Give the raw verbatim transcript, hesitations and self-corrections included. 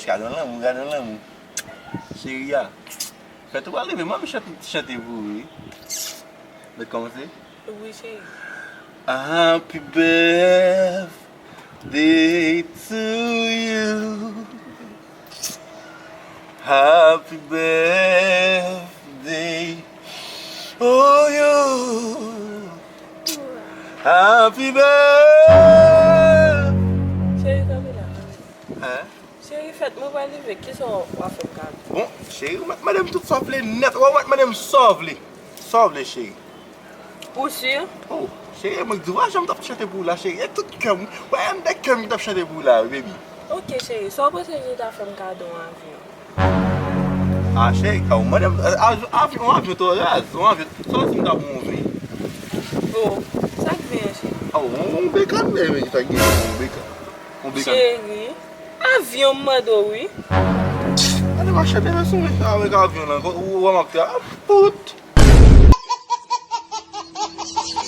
Gade yon lanmou, gade yon lanmou. Cheri a. Fèt ou pral rive, mwen menm chante, chante pou ou, wi. Mèt kòmanse? Wi, cheri. Happy birthday to you. Happy birthday. Oh, you. Happy birthday. Cheri, kanpe la. Hein? Cheri, fèt mwen pral rive, kisa w ap fè m kado? Bon, cheri, ou mèt mande m tout sa w vle nèt. Ou mèt mande m sa w vle. Sa w vle, cheri. Ou si? Oh, cheri, mwen di w a jan m t ap chante pou ou la, cheri. E tout kè m. Wè, m de kè m ki t ap chante pou ou la, wi, baby. Ok, cheri, sa w panse si m ta fè m kado yon avyon? Ah, cheri, ka ou mande m, ah, avyon, yon avyon twò raz, yon avyon, sa w di m ta bon vin? Oh, sa k vin an, cheri? Ah, yon, yon bekan, men, men, sa gen, yon bekan. Yon bekan. Cheri, avyon m mande w, wi. Ane m ap chante, men sou mwen, avèk avyon lan, ou wè m ap fè, ah, pout.